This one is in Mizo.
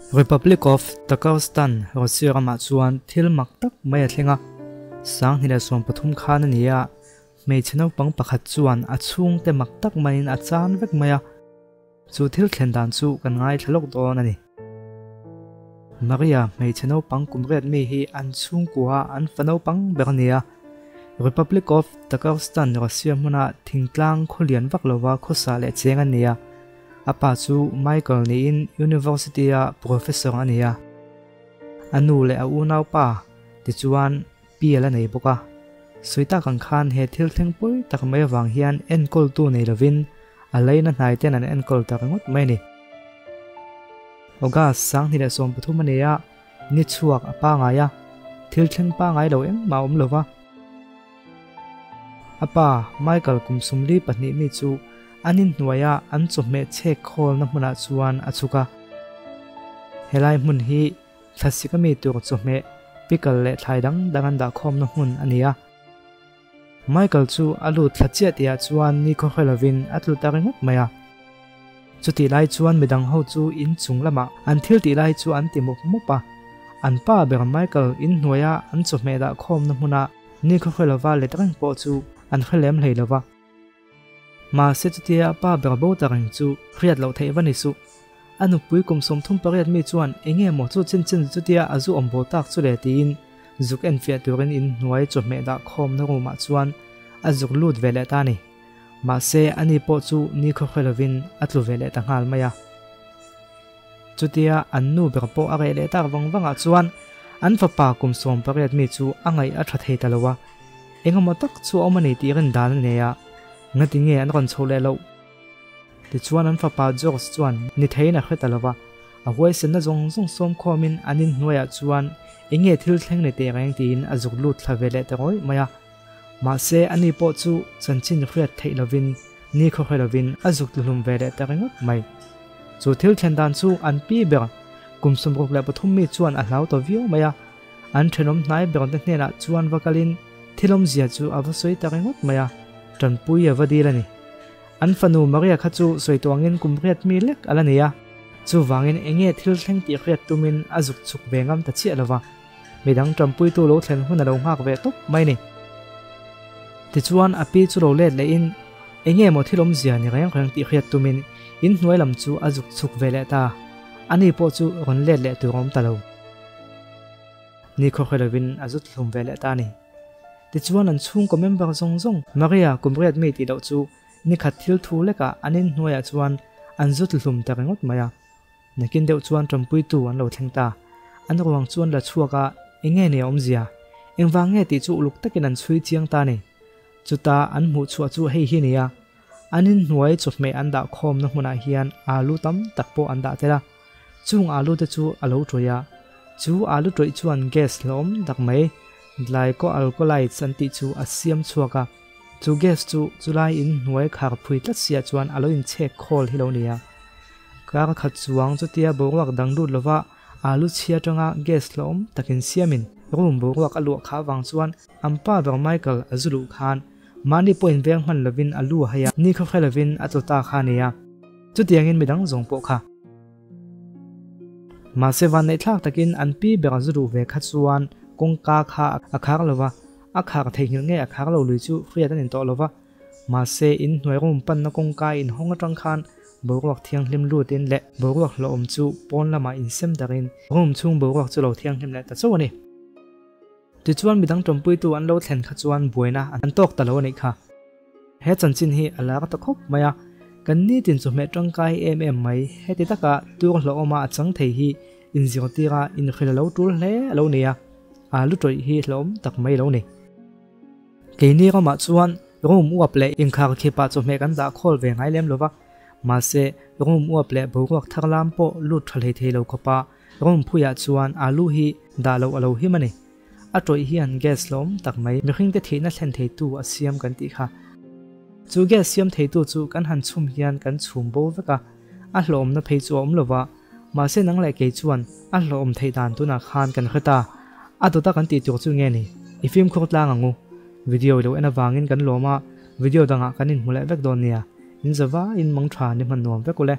Republic of Tatarstan, Russia ramah chuan thil mak tak mai a thleng a. 2013 khan a ni a, hmeichhe naupang pakhat chuan a chhungte mak tak maiin a chan vek mai a. Chu thil thlen dan chu kan ngaithla lawk dawn a ni. Maria hmeichhe naupang kum riat mi hi an chhungkua an fa naupang ber a ni a. Republic of Tatarstan, Russia hmuna thingtlang khawlian vak lova khawsa leh cheng a ni a. A pa chu Michael niin University-a Professor a ni a. A nu leh a unaupa tichuan Pial a nei bawk a. Sawi tak ang khan he thil thleng pawi tak mai avang hian enkawltu nei lovin a leina hnai ten an enkawl ta ringawt mai a ni. August 2013 a nei a, ni chhuak a pangai a, thil thleng pangai lo engmah a awm lova. A pa, Michael kum 42 mi chu an inhnuaia an chawhmeh chhek khawlna hmunah chuan a chhuk a. Helai hmun hi thlasik a mi tur chawhmeh, pickle leh thlai dang dang an dahkhawmna hmun a ni a. Michael chu a lut thla chiah tihah chuan ni khawhre lovin a tlu ta ringawt mai a. Chutih lai chuan midang ho chu in chung lamah an thil tih lai chu an ti mup mup a. An pa ber Michael in hnuaia an chawhmeh dahkhawmna hmuna ni khawhre lova let reng pawh chu an hre lem hlei lova. Mahse chutia pa ber bo ta reng chu hriat loh theih va ni suh. A nupui kum 38 mi chuan enge maw chu chin chin chutia a zu awm bo tak chu le tiin zuk enfiah turin in hnuai chawhmeh dah khawmna room ah chuan a zuk lut ve leh ta a ni. Mahse ani pawh chu ni khawhre lovin a tlu ve leh ta nghal mai a. Chutia an nu ber pawh a reh leh tak vang vangah chuan an fapa kum 18 mi chu a ngaih a tha thei ta lo a. Engemaw tak chu a awm a ni tih rin dan a nei a, ngati nge an rawn chho leh loh? Tichuan an fapa George chuan ni theiin a hre ta lo va, a huaisenna zawng zawng sawm khawmin an inhnuaiah chuan enge thil thleng ni teh reng tiin a zuk lut thla ve leh ta rawih mai a. Mahse ani pawh chu chanchin hriat theih lovin ni khawhre lovin a zuk tluhlum ve leh ta ringawt mai. Chu thil thlen dan chu an pi ber kum 63 mi chuan a hlau ta viau mai a, an thenawm hnai ber te hnenah chuan va kalin thil awmzia chu a va sawi ta ringawt mai a, tanpui a va dil a ni. An fanu Maria kha chu sawi tawh angin kum riat mi lek a la nei a, chuvangin enge thil thleng tih hriat tumin a zuk chhuk ve ngam ta chiah lova, midang tanpuitu lo thlen hun a lo nghak ve tawp mai ni. Tichuan a pi chu lo let lehin enge maw thil awmzia ni reng reng tih hriat tumin in hnuai lam chu a zuk chhuk ve leh ta, ani pawh chu rawn let leh tur a awm ta lo. Ni khawhre lovin a zut hlum ve leh ta a ni. Tichuan an chhungkaw member zawng zawng Maria kum riat mi tih loh chu nikhat thil thu lekah an inhnuaiah chuan an zut hlum ta ringawt mai a. Nakin deuh chuan ṭawmpuitu an lo thleng ta. An ruang chu an la chhuak a, enge ni a awmzia? Engvang nge tih chu uluk takin an chhui chiang ta a ni. Chuta an hmuh chhuah chu hei hi nia, an inhnuai chawhmeh an dah khawmna hmunah hian alu tam tak pawh an dah tel a. Chung alu te chu a lo ṭawih a, chu alu ṭawih chuan gas hlawm tak mai glycoalkaloids an tih chu a siam chhuak a, chu gas chu chulai in hnuai khar phui tlat siah chuan a lo inchhek khawl hi lo ni a. Kar khat chuang chutia boruak dang lut lova alu chhia atanga gas hlawm takin siamin room boruak a luah kha vang chuan an pa ber Michael a zu luh khan mahni pawh inveng hman lovin a lu a hai a, ni khaw hre lovin a tlu ta kha a ni a. Chutiangin midang zawng pawh kha. Mahse vanneih thlak takin an pi ber a zu duh ve kha chuan kawngka kha a khar lo va, a khar theihnghilh nge a khar lo lui chu hriat a ni tawh lo va. Mahse in hnuai room panna kawngka inhawng atang khan boruak thianghlim lutin leh boruak hlawhawm chu pawn lamah insem darin room chhung boruak chu lo thianghlim leh ta chauh a ni. Tichuan midang tawmpuitu an lo thlen kha chuan buaina an tawk ta lo a nih kha. He chanchin hi a lar ta khawp mai a, kan nitin chawhmeh tangkai em em mai heti taka tur hlauhawma a chang thei hi inzirtira inhrilh a lo tul hle a lo ni a, alu tawih hi hlauhawm tak mai a lo ni. Keini ramah chuan room uap leh inkhar khipah chawhmeh kan dah khawl ve ngai lem lova, mahse room uap leh boruak thar lam pawh lut tha hlei thei lo khawpa room phuiah chuan alu hi dah loh a lo him a ni. A tawih hian gas hlawm tak mai mihringte thihna thlen theitu a siam kan tih kha. Chu gas siam theitu chu kan han chhum hian kan chhum bo vek a, a hlawhawmna phei chu a awm lova, mahse nang leh kei chuan a hlawhawm theih dan tunah khan kan hre ta. A dawta kan tih tur chu nge ni? I fimkhur tlang ang u. Video i lo en avangin kan lawm a, video dangah kan inhmu leh vek dawn nia. In zava in mang tha ni hman nuam vek u le.